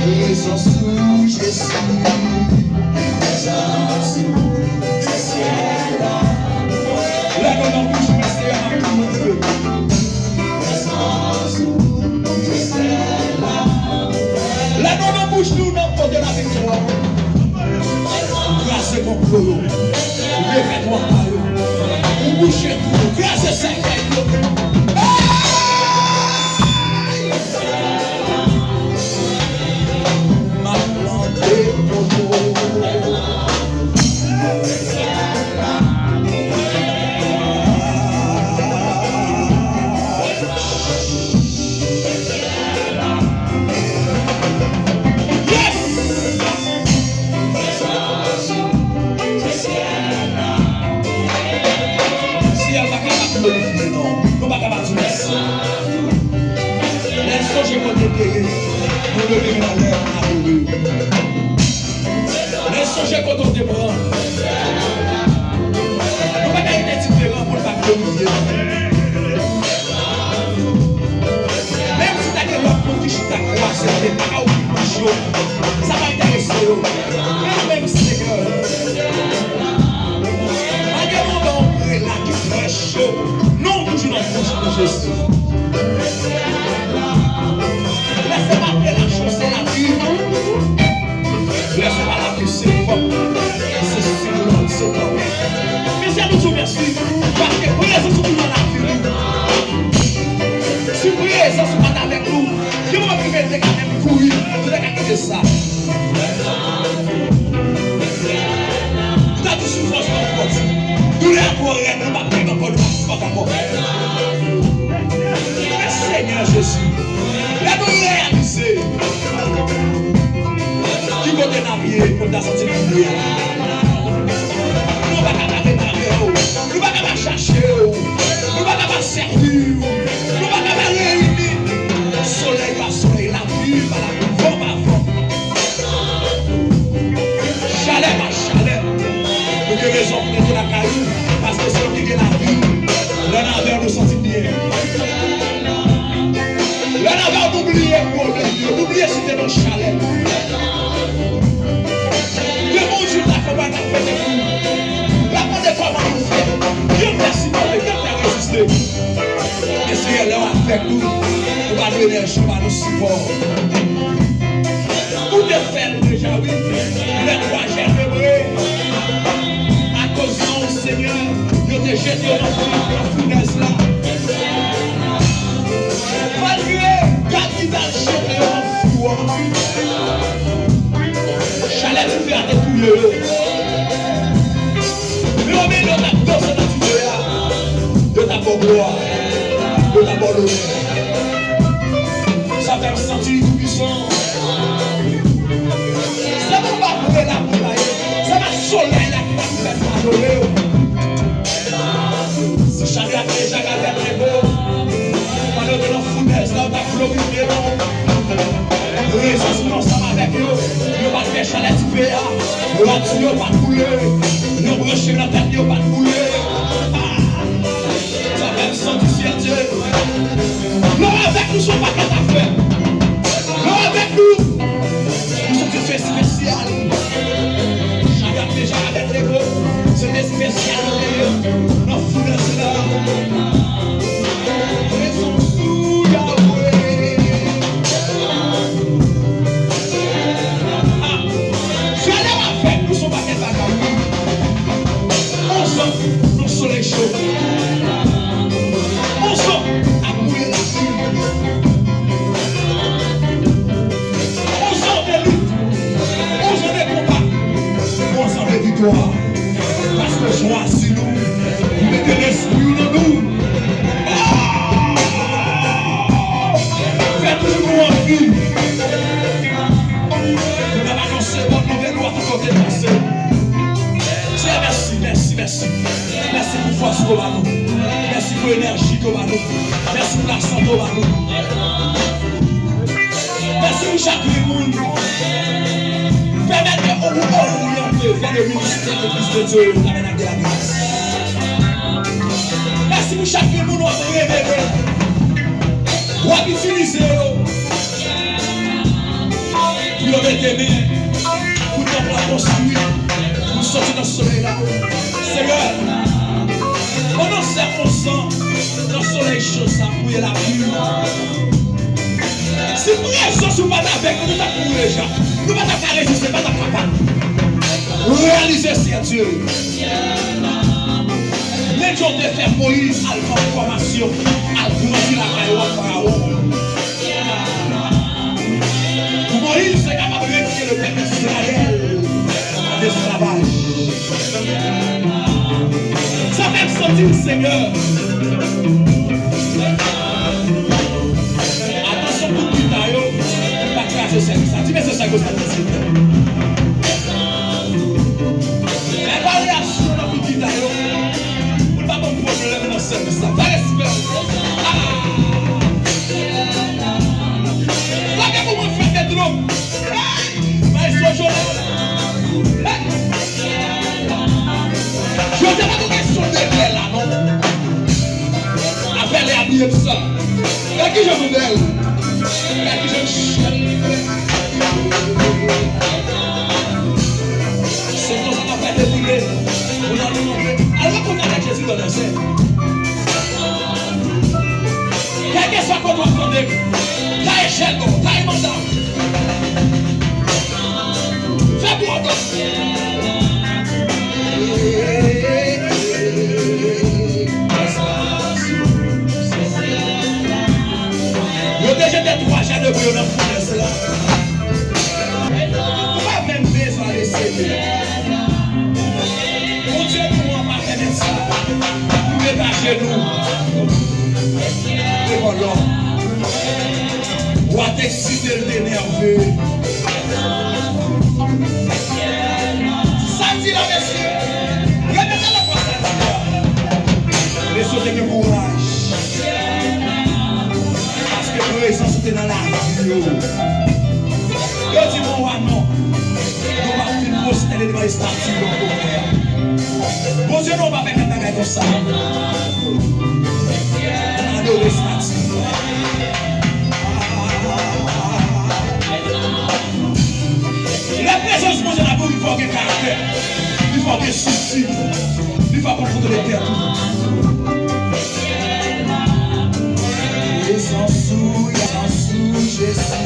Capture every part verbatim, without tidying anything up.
Prezans ou, Jezi. Prezans ou, Jezi. Lè nou nan bouch mwen, Seyè, n ap louwe w. Prezans ou, Jezi. Lè nou nan bouch nou, n ap pote laviktwa. Kraze konplo yo. Leve twa pa yo. Ou bouche kou yo. Kraze sèkèy yo. Hey! M ap mande pou nou. Yes! Syèl pa kapab glorifye non. Nou pa kapab di mèsi. Lè n sonje kote n te ye, nou leve men anlè, n adore w. Lè n sonje kote w te pran. Nou pa ka rete diferan pou n pa glorifye non. Menm si ta gen lòt moun ki chita kwaze, te pa ka ouvri bouch yo, sa pa enterese yo. Men nou menm, Senyè, malgre nou anba yon prela ki trè cho, non w toujou nan bouch nou, Jezi. Lè se pa prela cho, se lavi. Lè se pa lavi, se fòk, se siklòn, se tanpèt. Mesye, nou di w mèsi, paske prezans ou toujou nan lavi nou. Si prezans ou pa t avèk nou, gen moman ki rive, nou te ka menm kouri, nou te ka kite sa. Nou ta di soufrans nou ankò di, doulè a twò rèd, nou pa p ankò, nou pa p ankò. Men Senyè Jezi, lè nou reyalize ki kote n ap ye pou n ta santi n ap ye. Nou pa ka pa retire w. Nou pa ka pa chache w. Nou pa ka pa sèvi w. Nou pa ka pa reyini. Solèy pa solèy, lapli pa lapli, van pa van. Chalè pa chalè. Nou gen rezon pou rete lakay ou, paske se ou ki gen lavi. Lè n avè w, nou santi n byen. Lè n avè w, nou bliye pwoblèm yo, nou bliye site nan chalè. Depi yon jou ta fè bagay pete pou ou, l ap mande kòman nou fè, ki fè sipòte, ki fè reziste. Men Senyè, lè w avèk nou, ou ba nou enèji, ou ba nou sipò. Ou te fè nou deja, wi. Lè twa jèn Ebre, akoz non w, Senyè, yo te jete yo nan fou, nan founèz la. Malgre gad ki t al jete yo nan fou a, chalè dife a te touye yo. Men yo menm yo t ap danse nan dife a, yo t ap ba w glwa, yo t ap ba w lonè. Sa fè m santi toupisan. Se pa pa vre la pou la ye. Se pa solèy la ki t ap fè m adore w. Si Chadrak, Mechak, Abèdnego, pandan yo te nan founèz la, yo t ap glorifye non w. Rezon se nou ansanm avèk yo. Yo pa t fè chalè dife a. Radyo yo pa t boule. Yon branche nan tèt yo pa t boule. Ah! Sa fè m santi syèl Dye. Lè w avèk nou, se yon pakèt afè. Lè w avèk nou, nou se dife espesyal. Chadrak, Mechak, Abèdnego, se te espesyal yo te ye. Nan founèz la. Prezans ou, Yahweh. Ah, chalè w avèk nou, se yon pakèt bagay, wi. Onz an nan solèy cho. Onz an ap mouye lapli. Onz an de lit. Onz an de konba. Onz an de viktwa. Paske w chwazi nou. Ou mete lespri w nan nou. Oh! Fè toujou nou anvi. Pou n ap anonse bòn nouvèl ou a tout kote n pase. Senyè, mèsi, mèsi, mèsi. Mèsi pou fòs ke w ba nou. Mèsi pou enèji ke w ba nou. Mèsi pou lasante w ba nou. Mèsi pou chak grenn moun. Pèmèt ke w oryante vè le ministè ke Kris de Dye Tabènak de la Gras. Mèsi pou chak grenn moun w ap revele. W ap itilize yo pou yo mete men, pou tanp la konstwi, pou soti nan solèy la. Senyè, pandan sèkonstans nan solèy cho sa, pou lapli, si prezans ou pa t avèk nou, nou t ap mouri deja. Nou pa t ap ka reziste, pa t ap kapab. Reyalize, Seyè Dye. Men jan w te fè Moyiz al fè fòmasyon, al grandi lakay wa Farawon. Pou Moyiz te kapab retire le pèp Izrayèl an esklavaj. Sa fè m santi l, Senyè. Atansyon kout gita yo, pou pa kraze sèvis la. Di mesye sa konsa, silvouplè. Fè varyasyon nan kout gita yo, pou l pa ban m pwoblèm nan sèvis la. Fè respè. Ah! Frape pou mwen, frape twòp. Hey! Maestro Joel. Hey! Jodi a pa gon kesyon de lè la, non. Afè lè a bliye m sa. Gad kijan nou bèl. Gad kijan n chèt. Se konsa n ap fè defile. Pou n al rankontre. Al rankontre avèk Jezi nan dèzè. Kèlkeswa kote w ap tande m, taye chèn ou, taye manda w. Fè bwòdò. Yo te jete twa jèn ebre yo nan founèz la. Ou pa menm bezwen ale sere. Bondye nou an pa pèmèt sa. Ou met ajenou devan lòm. Wa te eksite, l te nève. Sa di la, mesye? Repete ankò sa di la. Mesye, te gen kouraj. Paske prezans ou te nan lavi yo. Yo di, "Bon, wa, non. Nou p ap vin pwostène devan estati yo ankò, frè." Bondye nou pa pèmèt bagay konsa. Adore estati. Lè prezans Bondye nan vi w, li fè w gen karaktè. Li fè w gen sousi. Li fè w konn kontwole tèt ou. Prezans ou, prezans ou, Jezi.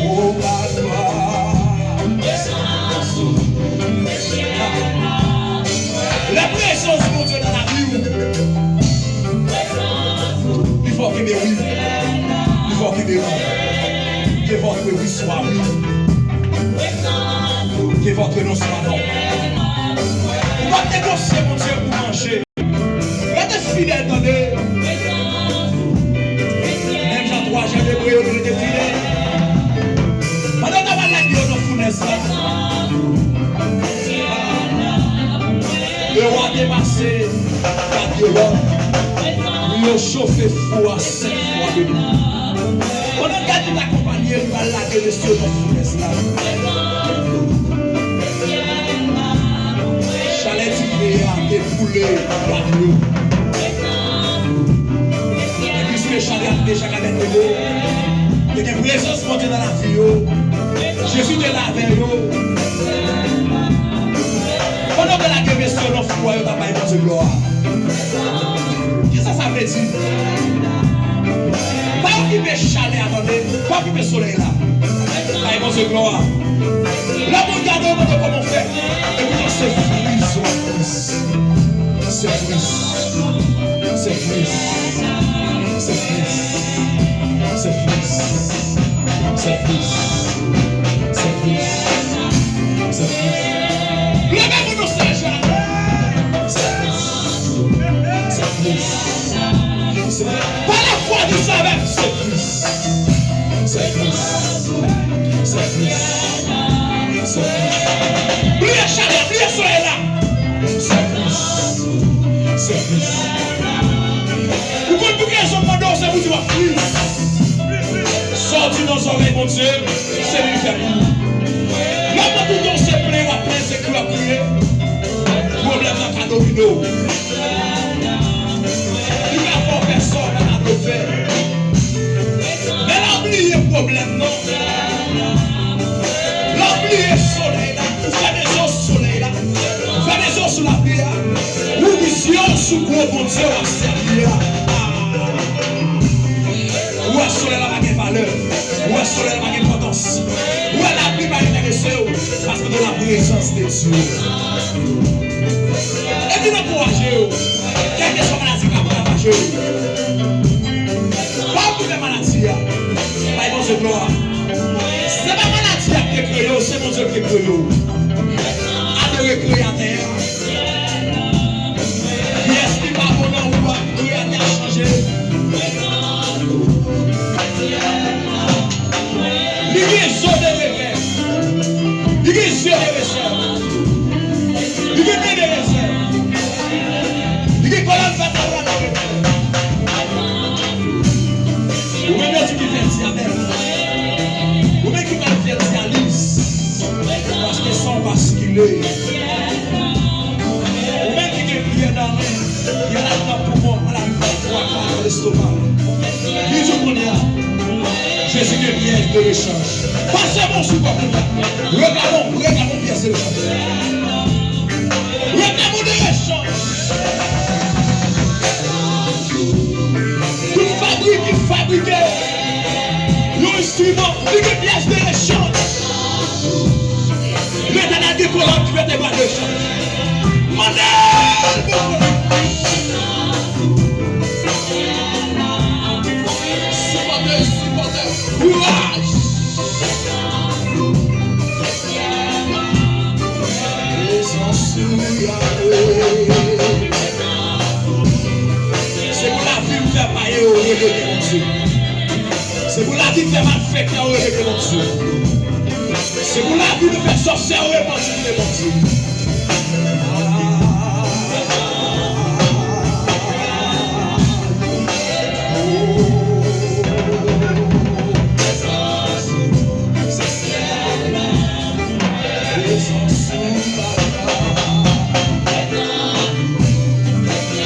O, ba glwa. Lè prezans Bondye nan lavi w, li fè w kenbe wi. Li fè w kenbe wi. Que votre vie soit oui. Que votre nom soit non. Ou p ap negosye Bondye pou manje. Rete fidèl, tande. Menm jan twa jèn ebre yo te rete fidèl. Pandan yo t ap al lage yo nan founèz la, le wa te pase gad yo lòd pou yo chofe fou a sèt fwa de lwil. Pandan gad yo t akonpanye l, yo al lage mesye yo nan founèz la. Chalè dife a te boule gad yo. E piske chalè a te deja ka mèt dlo, te gen prezans Bondye nan lavi yo. Jezi te la avè yo. Pandan yo te lage mesye yo nan fou a, yo t ap bay Bondye glwa. Kisa sa vle di? Pa okipe chalè a, tande. Pa okipe solèy la. Bay Bondye glwa. Lè moun gade w, yo mande w kòman w fè. Epi w se fri, se fri. Se fri. Se fri. Se fri. Se fri. Se fri. Se fri. Se fri. Leve moun nan syèj la. Se fri. Se fri. Se fri. Pa lafwa, di sa avè m. Se fri. Se fri. Se fri. Se fri. Bliye chalè, bliye solèy la. Se fri. Se fri. Ou konn pou ki rezon m mande w, se pou di w ap fri. Sa w di nan zòrèy Bondye, se li l fè pou ou. Lè w ap tande w se plen w ap plen, se kri w ap kriye, pwoblèm nan ka domino. Li ka fè w fè sa w pa ta dwe fè. Men la w bliye pwoblèm nan. La w bliye solèy la. Ou fèmen je w sou solèy la. Ou fèmen je w sou lapli a. Ou ouvri je w sou gwo Bondye w ap sèvi a. Ou wè solèy la pa gen valè. Ou wè solèy la pa gen enpòtans. Ou wè lapli pa enterese w. Paske de la prezans de Dye. Epi m ankouraje w, kèlkeswa maladi k ap ravaje w, pa okipe maladi a. Bay Bondye glwa. Se pa maladi a ki te kreye w, se Bondye ki te kreye w. Adore Kreyatè a. Pyès ki pa bon nan ou a, Kreyatè a chanje. Li gen zo de revè. Li gen je de rezèv. Li gen men de rezèv. Li gen kòlòn vètebral de rezèv. Ou menm yo di ki fè dyabèt. Ou menm ki pral fè dyaliz. Paske san w baskile. Ou menm ki gen pyè nan ren, pyè ladan poumon, maladi nan fwa, nan lestomak. Li di w kounye a, Jezi gen pyès de rechanj. Pase men w sou kò kounye a. Reklame w, reklame w pyès de rechanj. Reklame w de rechanj. Tout fabrik ki fabrike yon enstriman, li gen pyès de rechanj. Letènèl gen kòlòn vètebral de rechanj. Mande l pou kòlòn. Sipòte, sipòte. Kouraj! Prezans ou, Yahweh. Se pou lavi m fè payen yo reveye Bondye. Se pou lavi m fè malfektè yo reveye Bondye. Se pou lavi m fè sòsyè yo repanti vin Bondye.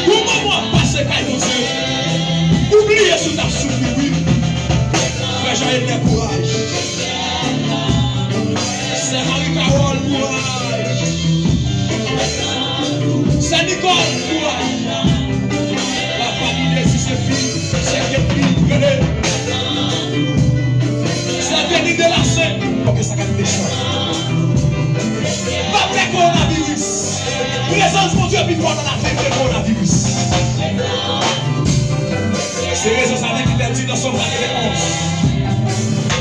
Yon moman w ap pase kay Bondye, ou bliye si w t ap soufri, wi. Frè Jean Edner, kouraj. Sè Marie Carole, kouraj. Sè Nicole, kouraj. Lafanmi Désir, se fi, se kèk fi, rele. Sè Denis de la Sainte, ok, sa ka mechan. Pa pè kowonaviris. Prezans Bondye pi fò nan lavi ke kowonaviris. Se rezon sa menm ki fè l di nan Sòm katreven onz,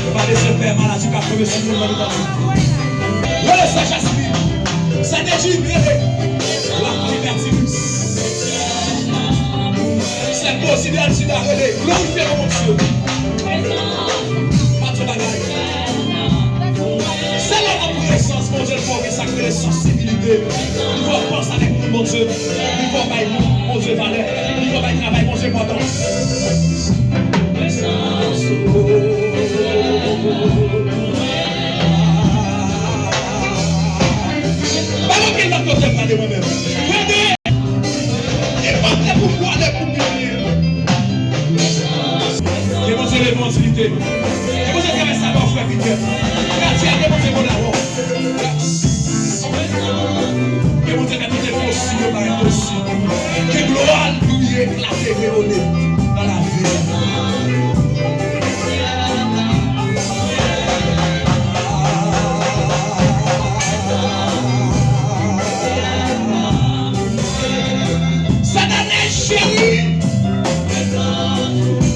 nou pa bezwen pè maladi k ap tonbe sou moun nan mitan nou. Rele sè Jasmine, sè Dejine, rele. Lafanmi Bertilus. Sè Posidèl Sida, rele. Glorifye non Bondye. Pa di bagay. Se lè w nan prezans Bondye l fè w gen sa k rele sansibilite. Li fè w panse avèk moun Bondye. Li fè w bay moun Bondye valè. Li fè w bay travay Bondye enpòtans. Pa gen okenn lòt kote m prale mwen menm. Tande! E pa te pou m prale pou m vini. Ke Bondye leve w an diyite. Ke Bondye travèse avè w, frè Pitè. Frè Pitè, ke Bondye bon avè w. Ke Bondye fè tout enposib yo parèt posib. Ke glwa l briye, eklate, reyone nan lavi w. Sè Danèz cheri.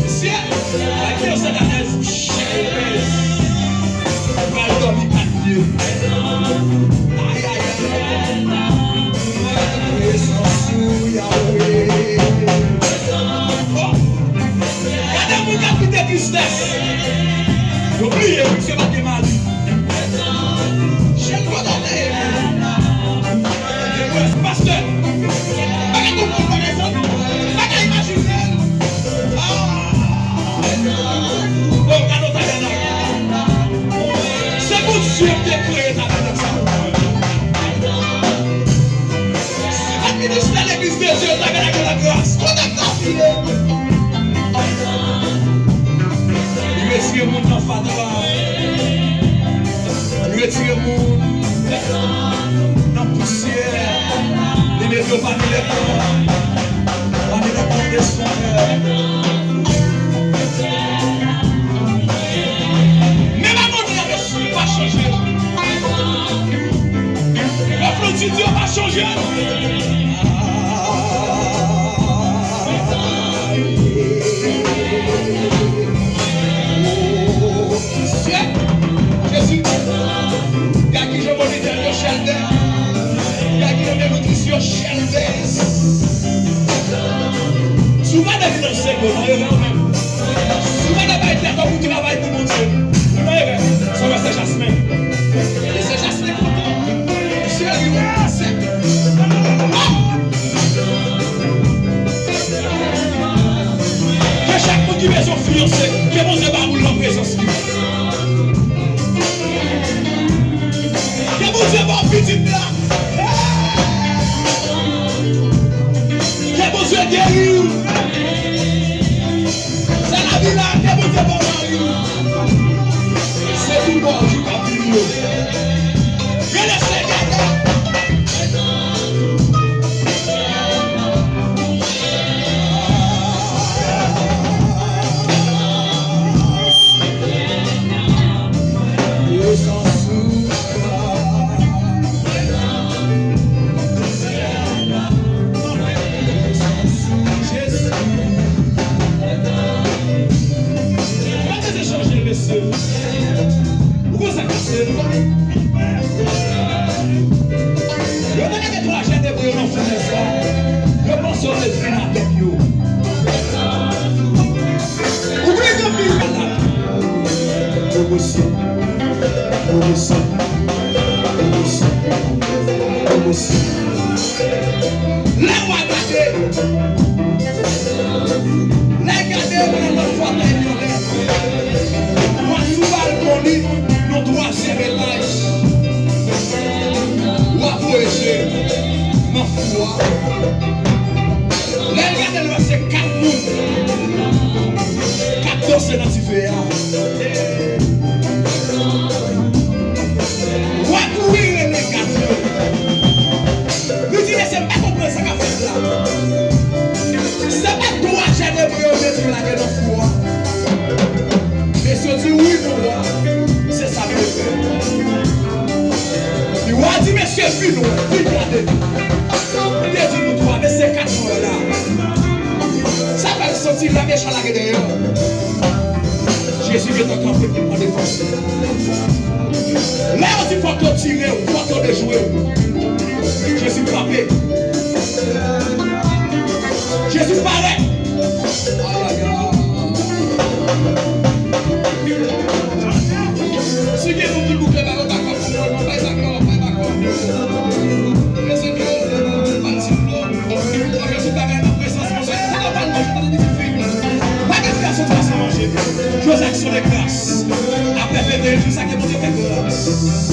Mesye, pa kite Sè Danèz cheri. Pral dòmi kat pye. Ay, ay, ay. Prezans ou, Yahweh. Legliz de Dye, lage, lage lagras. Kote gras li ye? Li retire moun nan fatra. Li retire moun nan pousyè. Li leve yo pami lèpòt. Pami lèpòt de son kè. Menm abòne a mesye pa chanje. Reflechi di yo pa chanje. Jezi, gad ki jan monitè yo chèlbè. Gad ki jan monitris yo chèlbè. Si w pa nan finansè, yo nan revè w menm. Si w pa nan bay tèt ou pou travay pou Bondye, ou nan revè. Sa wè sè Jasmin. E sè Jasmin kontan. Sè yo, sè. Ke chak moun ki bezwen fiyanse, ke Bondye ba moun nan prezans li. Ke Bondye ba w pitit la. Ke Bondye geri w. Sa lavi la, ke Bondye ba w mari w. Se tou bò jou k ap vini yo. Rele Seyè a. Ou konn sa k pase, nou konnen. Yo te leve twa jèn ebre yo nan founès la. Yo panse yo te fin avèk yo. Ou vle gen anpil malad. Pwomosyon. Pwomosyon. Pwomosyon. Pwomosyon. Lè w a gade, lè gade yo nan lòt fòtèy li anlè, w a sou balkon li nan twazyèm etaj. W a voye je nan fou a. Lè l gade l wè se kat moun k ap danse nan dife a. W a kouri rele gad yo. Li di, mesye, m pa konprann sa k ap fèt la. Se pa twa jèn ebre yo mete yo lage nan fou a? Mesye di, wi, non, wa. Se sa m te fè. Epi wa di, mesye, vin wè, vin gade. M te di nou twa, men se kat mwen la. Sa fè l santi la mechan lage dèyè. Jezi gentan kanpe pou l pran defans. Lè yo di fòk yo tire w, fòk yo dejwe w, Jezi frape. Jezi parèt. Ayayay. Si gen moun ki bouke, ba yo dakò pou mwen, non, bay dakò, bay dakò. Mezanmi, pati dlo. Mwen, Jezi bagay nan prezans Bondye. Sa va pale manje, tande di fi. Bagay fi a soti la san manje. Jezi aksyon de gras. Apre vennde jou sa ke Bondye fè gras.